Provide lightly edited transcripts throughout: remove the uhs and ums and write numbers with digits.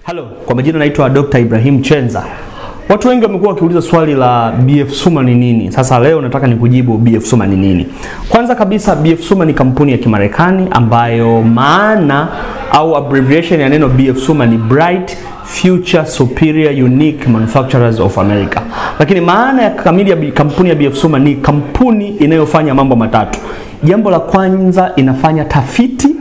Halo, kwa majina naitwa Dr. Ibrahim Chenza. Watu wengi wamekuwa wakiuliza swali la BF Suma ni nini? Sasa leo nataka nikujibu BF Suma ni nini. Kwanza kabisa, BF Suma ni kampuni ya Kimarekani ambayo maana au abbreviation ya neno BF Suma ni Bright Future Superior Unique Manufacturers of America. Lakini maana ya kamili ya kampuni ya BF Suma ni kampuni inayofanya mambo matatu. Jambo la kwanza, inafanya tafiti.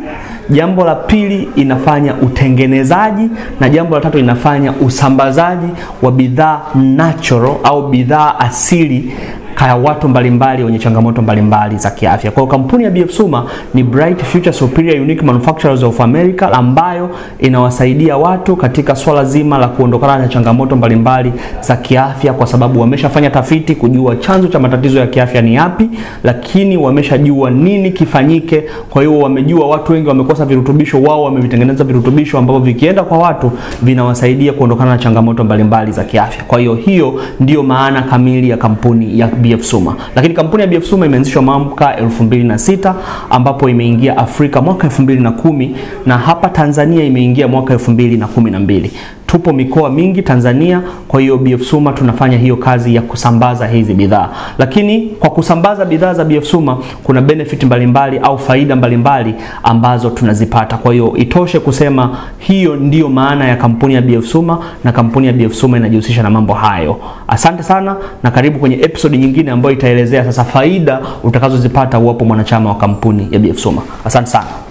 Jambo la pili, inafanya utengenezaji, na jambo la tatu, inafanya usambazaji wa bidhaa natural au bidhaa asili kwa watu mbalimbali wenye changamoto mbalimbali za kiafya. Kwa hiyo kampuni ya BF Suma ni Bright Future Superior Unique Manufacturers of America ambayo inawasaidia watu katika swala zima la kuondokana na changamoto mbalimbali za kiafya, kwa sababu wameshafanya tafiti kujua chanzo cha matatizo ya kiafya ni yapi, lakini wameshajua nini kifanyike. Kwa hiyo wamejua watu wengi wamekosa virutubisho, wao wamevitengeneza virutubisho ambavyo vikienda kwa watu vinawasaidia kuondokana na changamoto mbalimbali za kiafya. Kwa hiyo hiyo ndiyo maana kamili ya kampuni ya BF Suma. Lakini kampuni ya BF Suma imeanzishwa mwaka 2006 ambapo imeingia Afrika mwaka 2010 na hapa Tanzania imeingia mwaka 2012. Tupo mikoa mingi Tanzania, kwa hiyo BF Suma tunafanya hiyo kazi ya kusambaza hizi bidhaa. Lakini kwa kusambaza bidhaa za BF Suma kuna benefit mbalimbali au faida mbalimbali ambazo tunazipata. Kwa hiyo itoshe kusema hiyo ndiyo maana ya kampuni ya BF Suma, na kampuni ya BF Suma inajihusisha na mambo hayo. Asante sana na karibu kwenye episode nyingine ambayo itaelezea sasa faida utakazozipata uwapo mwanachama wa kampuni ya BF Suma. Asante sana.